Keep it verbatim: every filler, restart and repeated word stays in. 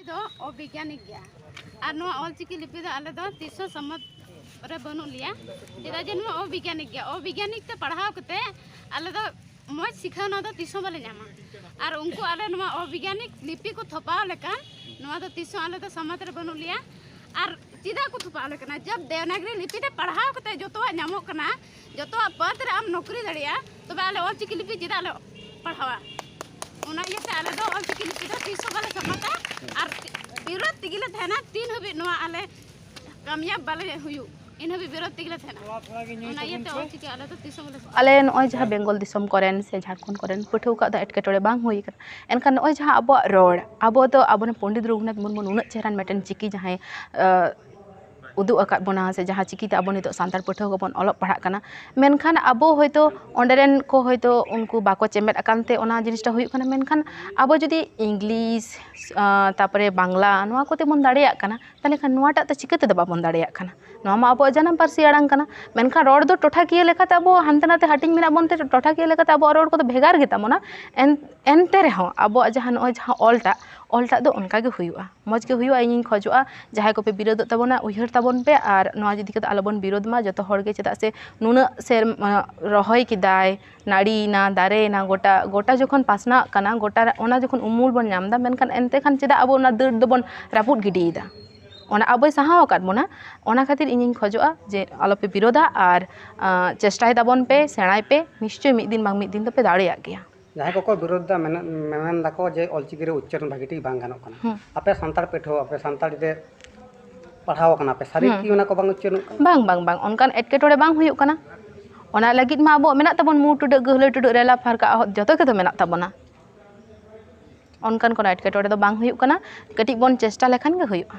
ᱫᱚ ᱚᱵᱤᱜᱽᱜᱟᱱᱤᱠ ᱜᱮᱭᱟ᱾ ᱟᱨ ᱱᱚᱣᱟ ᱚᱞᱪᱤᱠᱤ ᱞᱤᱯᱤ ᱫᱚ ᱟᱞᱮ ᱫᱚ ᱛᱤᱥ ᱦᱚᱸ ᱥᱚᱢᱢᱚᱛ ᱨᱮ ᱵᱟᱹᱱᱩᱜ ᱞᱮᱭᱟ, ᱪᱮᱫᱟᱜ ᱡᱮ ᱱᱚᱣᱟ ᱚᱵᱤᱜᱽᱜᱟᱱᱤᱠ ᱜᱮᱭᱟ᱾ ᱚᱵᱤᱜᱽᱜᱟᱱᱤᱠ ᱛᱮ ᱯᱟᱲᱦᱟᱣ ᱠᱟᱛᱮ ᱟᱞᱮ ᱫᱚ ᱢᱚᱡᱽ ᱥᱤᱠᱷᱟᱹᱣᱱᱟ ᱫᱚ ᱛᱤᱥ ᱦᱚᱸ ᱵᱟᱞᱮ ᱧᱟᱢᱟ᱾ ᱟᱨ ᱩᱱᱠᱩ ᱟᱞᱮ ᱱᱚᱣᱟ ᱚᱵᱤᱜᱽᱜᱟᱱᱤᱠ ᱞᱤᱯᱤ ᱠᱚ ᱛᱷᱚᱯᱟᱣ ᱞᱮᱠᱟᱱ, ᱱᱚᱣᱟ ᱫᱚ ᱛᱤᱥ ᱦᱚᱸ ᱟᱞᱮ ᱫᱚ ᱥᱚᱢᱢᱚᱛ ᱨᱮ ᱵᱟᱹᱱᱩᱜ ᱞᱮᱭᱟ᱾ ᱟᱨ ᱪᱮᱫᱟᱜ ᱠᱚ ᱛᱷᱚᱯᱟᱣ ᱞᱮ ᱠᱟᱱᱟ? ᱡᱟᱵ ᱫᱮᱵᱽᱱᱟᱜᱽᱨᱤ ᱞᱤᱯᱤ ᱛᱮ ᱯᱟᱲᱦᱟᱣ ᱠᱟᱛᱮ ᱡᱚᱛᱚᱣᱟᱜ ᱧᱟᱢᱚᱜ ᱠᱟᱱᱟ, ᱡᱚᱛᱚᱣᱟᱜ ᱯᱚᱫᱽ ᱨᱮ ᱟᱢ ᱱᱚᱠᱨᱤ ᱫᱟᱲᱮᱭᱟᱜᱼᱟ, ᱛᱚᱵᱮ ᱟᱞᱮ ᱚᱞᱪᱤᱠᱤ ᱞᱤᱯᱤ ᱪᱮᱫᱟᱜ ᱞᱮ ᱯᱟᱲᱦᱟᱣᱟ? ᱚᱱᱟ ᱤᱭᱟᱹᱛᱮ ᱟᱞᱮ ᱫᱚ ᱚᱞᱪᱤᱠᱤ ᱞᱤᱯᱤ ᱫᱚ ᱛᱤᱥ ᱦᱚᱸ ᱵᱟᱞᱮ ᱥᱟᱢᱟᱛᱟ᱾ ᱟᱨ ᱵᱤᱨᱳᱫᱷ ᱛᱮᱜᱮ ᱞᱮ ᱛᱟᱦᱮᱱᱟ ᱛᱤᱱ ᱦᱟᱹᱵᱤᱡ ᱱᱚᱣᱟ ᱟᱞᱮ ᱠᱟᱢᱭᱟᱵ ᱵᱟᱞᱮ ᱦᱩᱭᱩᱜ, ᱤᱱ ᱦᱟᱹᱵᱤᱡ ᱵᱤᱨᱳᱫᱷ ᱛᱮᱜᱮ ᱞᱮ ᱛᱟᱦᱮᱱᱟ᱾ ᱚᱱᱟ ᱤᱭᱟᱹᱛᱮ ᱚᱞᱪᱤᱠᱤ ᱟᱞᱮ ᱫᱚ ᱛᱤᱥ ᱦᱚᱸ ᱵᱟᱞᱮ ᱥᱟᱢᱟᱛᱟ᱾ ᱟᱞᱮ ᱱᱚᱜᱼᱚᱭ ᱡᱟᱦᱟᱸ ᱵᱮᱝᱜᱚᱞ ᱫᱤᱥᱚᱢ ᱠᱚᱨᱮᱱ ᱥᱮ ᱡᱷᱟᱲᱠᱷᱚᱸᱰ ᱠᱚᱨᱮᱱ ᱯᱟᱹᱴᱷᱩᱣᱟᱹ ᱠᱚᱣᱟᱜ ᱫᱚ ᱮᱴᱠᱮᱴᱚᱬᱮ ᱵᱟᱝ ᱦᱩᱭ ᱠᱟᱱᱟ, ᱮᱱᱠᱷᱟᱱ ᱱᱚᱜᱼᱚᱭ ᱡᱟᱦᱟᱸ ᱟᱵᱚᱣᱟᱜ ᱨᱚᱲ, ᱟᱵᱚ ᱫᱚ ᱟᱵᱚᱨᱮᱱ ᱯᱚᱱᱰᱤᱛ ᱨᱚᱜᱷᱩᱱᱟᱛᱷ ᱢᱩᱨᱢᱩ ᱱᱩᱱᱟᱹᱜ ᱪᱮᱦᱨᱟᱱ ᱢᱤᱫᱴᱮᱱ ᱪᱤᱠᱤ ᱡᱟᱦᱟᱸᱭ, ᱟᱸ, ᱩᱫᱩᱜ ᱟᱠᱟᱫ ᱵᱚᱱᱟ ᱥᱮ ᱡᱟᱦᱟᱸ ᱪᱤᱠᱤᱛᱮ ᱟᱵᱚ ᱱᱤᱛᱚᱜ ᱥᱟᱱᱛᱟᱲ ᱯᱟᱹᱴᱷᱩᱣᱟᱹ ᱠᱚᱵᱚᱱ ᱚᱞᱚᱜ ᱯᱟᱲᱦᱟᱜ ᱠᱟᱱᱟ, ᱢᱮᱱᱠᱷᱟᱱ ᱟᱵᱚ ᱦᱚᱭᱛᱳ ᱚᱸᱰᱮ ᱨᱮᱱ ᱠᱚ ᱦᱚᱭᱛᱳ ᱩᱱᱠᱩ ᱵᱟᱠᱚ ᱪᱮᱢᱮᱫ ᱟᱠᱟᱱ ᱛᱮ ᱚᱱᱟ ᱡᱤᱱᱤᱥᱴᱟ ᱦᱩᱭᱩᱜ ᱠᱟᱱᱟ᱾ ᱢᱮᱱᱠᱷᱟᱱ ᱟᱵᱚ ᱡᱩᱫᱤ ᱤᱝᱞᱤᱥ, ᱟᱸ, ᱛᱟᱨᱯᱚᱨᱮ ᱵᱟᱝᱞᱟ, ᱱᱚᱣᱟ ᱠᱚᱛᱮ ᱵᱚᱱ ᱫᱟᱲᱮᱭᱟᱜ ᱠᱟᱱᱟ, ᱛᱟᱦᱚᱞᱮ ᱠᱷᱟᱱ ᱱᱚᱣᱟᱴᱟᱜ ᱫᱚ ᱪᱤᱠᱟᱹ ᱛᱮᱫᱚ ᱵᱟᱵᱚᱱ ᱫᱟᱲᱮᱭᱟᱜ ᱠᱟᱱᱟ? ᱱᱚᱣᱟ ᱢᱟ ᱟᱵᱚᱣᱟᱜ ᱡᱟᱱᱟᱢ ᱯᱟᱹᱨᱥᱤ ᱟᱲᱟᱝ ᱠᱟᱱᱟ, ᱢᱮᱱᱠᱷᱟᱱ ᱨᱚᱲ ᱫᱚ ᱴᱚᱴᱷᱟᱠᱤᱭᱟᱹ ᱞᱮᱠᱟᱛᱮ ᱟᱵᱚ ᱦᱟᱱᱛᱮ ᱱᱟᱛᱮ ᱦᱟᱹᱴᱤᱧ ᱢᱮᱱᱟᱜ ᱵᱚᱱ ᱛᱮ ᱴᱚᱴᱷᱟᱠᱤᱭᱟᱹ ᱞᱮᱠᱟᱛᱮ ᱟᱵᱚᱣᱟᱜ ᱨᱚᱲ ᱠᱚᱫᱚ ᱵᱷᱮᱜᱟᱨ ᱜᱮᱛᱟ ᱵᱚᱱᱟ᱾ ᱮᱱ-, ᱮᱱᱛᱮ ᱨᱮᱦᱚᱸ ᱟᱵᱚᱣᱟᱜ ᱡᱟᱦᱟᱸ ᱱᱚᱜᱼᱚᱭ ᱡᱟᱦᱟᱸ ᱚᱞᱴᱟᱜ, ᱚᱞᱴᱟᱜ ᱫᱚ ᱚᱱᱠᱟ ᱜᱮ ᱦᱩᱭᱩᱜᱼᱟ, ᱢᱚᱡᱽ ᱜᱮ ᱦᱩᱭᱩᱜᱼᱟ᱾ ᱤᱧᱤᱧ ᱠᱷᱚᱡᱚᱜᱼᱟ ᱡᱟᱦᱟᱸᱭ ᱠᱚᱯᱮ ᱵᱤᱨᱳᱫᱚᱜ ᱛᱟᱵᱚᱱᱟ, ᱩᱭᱦᱟᱹᱨ ᱛᱟᱵᱚᱱ ᱯᱮ ᱟᱨ ᱱᱚᱣᱟ ᱤᱫᱤ ᱠᱟᱛᱮ ᱟᱞᱚᱵᱚᱱ ᱵᱤᱨᱳᱫ ᱢᱟ ᱡᱚᱛᱚ ᱦᱚᱲ ᱜᱮ, ᱪᱮᱫᱟᱜ ᱥᱮ ᱱᱩᱱᱟᱹᱜ ᱥᱮᱨᱢᱟ ᱨᱚᱦᱚᱭ ᱠᱮᱫᱟᱭ, ᱱᱟᱹᱲᱤᱭᱮᱱᱟ, ᱫᱟᱨᱮᱭᱮᱱᱟ, ᱜᱚᱴᱟ, ᱜᱚᱴᱟ ᱡᱚᱠᱷᱚᱱ ᱯᱟᱥᱱᱟᱜ ᱠᱟᱱᱟ, ᱜᱚᱴᱟ ᱨᱮ ᱚᱱᱟ ᱡᱚᱠᱷᱚᱱ ᱩᱢᱩᱞ ᱵᱚᱱ ᱧᱟᱢ ᱮᱫᱟ, ᱢᱮᱱᱠᱷᱟᱱ ᱮᱱᱛᱮ ᱠᱷᱟᱱ ᱪᱮᱫᱟᱜ ᱟᱵᱚ ᱚᱱᱟ ᱫᱟᱹᱲ ᱫᱚᱵᱚᱱ ᱨᱟᱹᱯᱩᱫ ᱜᱤᱰᱤᱭᱮᱫᱟ? ᱚᱱᱟ ᱟᱵᱚᱭ ᱥᱟᱦᱟᱣ ᱟᱠᱟᱫ ᱵᱚᱱᱟ᱾ ᱚᱱᱟ ᱠᱷᱟᱹᱛᱤᱨ ᱤᱧᱤᱧ ᱠᱷᱚᱡᱚᱜᱼᱟ ᱡᱮ ᱟᱞᱚᱯᱮ ᱵᱤᱨᱳᱫᱟ ᱟᱨ, ᱟᱸ, ᱪᱮᱥᱴᱟᱭ ᱛᱟᱵᱚᱱ ᱯᱮ, ᱥᱮᱬᱟᱭ ᱯᱮ, ᱱᱤᱥᱪᱚᱭ ᱢᱤᱫ ᱫᱤᱱ ᱵᱟᱝ ᱢᱤᱫ ᱫᱤᱱ ᱫᱚᱯᱮ ᱫᱟᱲᱮᱭᱟᱜ ᱜᱮᱭᱟ᱾ ᱡᱟᱦᱟᱸᱭ ᱠᱚᱠᱚ ᱵᱤᱨᱳᱫ ᱫᱟ, ᱢᱮᱱ, ᱢᱮᱢᱮᱱ ᱫᱟᱠᱚ ᱡᱮ ᱚᱞᱪᱤᱠᱤ ᱨᱮ ᱩᱪᱪᱟᱨᱚᱱ ᱵᱷᱟᱹᱜᱤ ᱴᱷᱤᱠ ᱵᱟᱝ ᱜᱟᱱᱚᱜ ᱠᱟᱱᱟ᱾ ᱦᱩᱸ᱾ ᱟᱯᱮ ᱥᱟᱱᱛᱟᱲ ᱯᱟᱹᱴᱷᱩᱣᱟᱹ, ᱟᱯᱮ ᱥᱟᱱᱛᱟᱲᱤ ᱛᱮ ᱯᱟᱲᱦᱟᱣ ᱠᱟᱱᱟ ᱯᱮ, ᱥᱟᱹᱨᱤ ᱦᱩᱸ᱾ ᱠᱤ ᱚᱱᱟ ᱠᱚ ᱵᱟᱝ ᱩᱪᱪᱟᱨᱚᱱᱚᱜ ᱠᱟᱱᱟ? ᱵᱟᱝ, ᱵᱟᱝ, ᱵᱟᱝ, ᱚᱱᱠᱟᱱ ᱮᱴᱠᱮᱴᱚᱬᱮ ᱵᱟᱝ ᱦᱩᱭᱩᱜ ᱠᱟᱱᱟ᱾ ᱚᱱᱟ ᱞᱟᱹᱜᱤᱫ ᱢᱟ ᱟᱵᱚᱣᱟᱜ ᱢᱮᱱᱟᱜ ᱛᱟᱵᱚᱱ ᱢᱩ ᱴᱩᱰᱟᱹᱜ, ᱜᱟᱹᱦᱞᱟᱹ ᱴᱩᱰᱟᱹᱜ, ᱨᱮᱞᱟ ᱯᱷᱟᱨᱠᱟ ᱚᱦᱚᱫ ᱡᱚᱛᱚ ᱜᱮᱛᱚ ᱢᱮᱱᱟᱜ ᱛᱟᱵᱚᱱᱟ᱾ ᱚᱱᱠᱟᱱ ᱠᱳᱱᱳ ᱮᱴᱠᱮᱴᱚᱬᱮ ᱫᱚ ᱵᱟᱝ ᱦᱩᱭᱩᱜ ᱠᱟᱱᱟ᱾ ᱠᱟᱹᱴᱤᱡ ᱵᱚᱱ ᱪᱮᱥᱴᱟ ᱞᱮᱠᱷᱟᱱ ᱜᱮ ᱦᱩᱭᱩᱜᱼᱟ᱾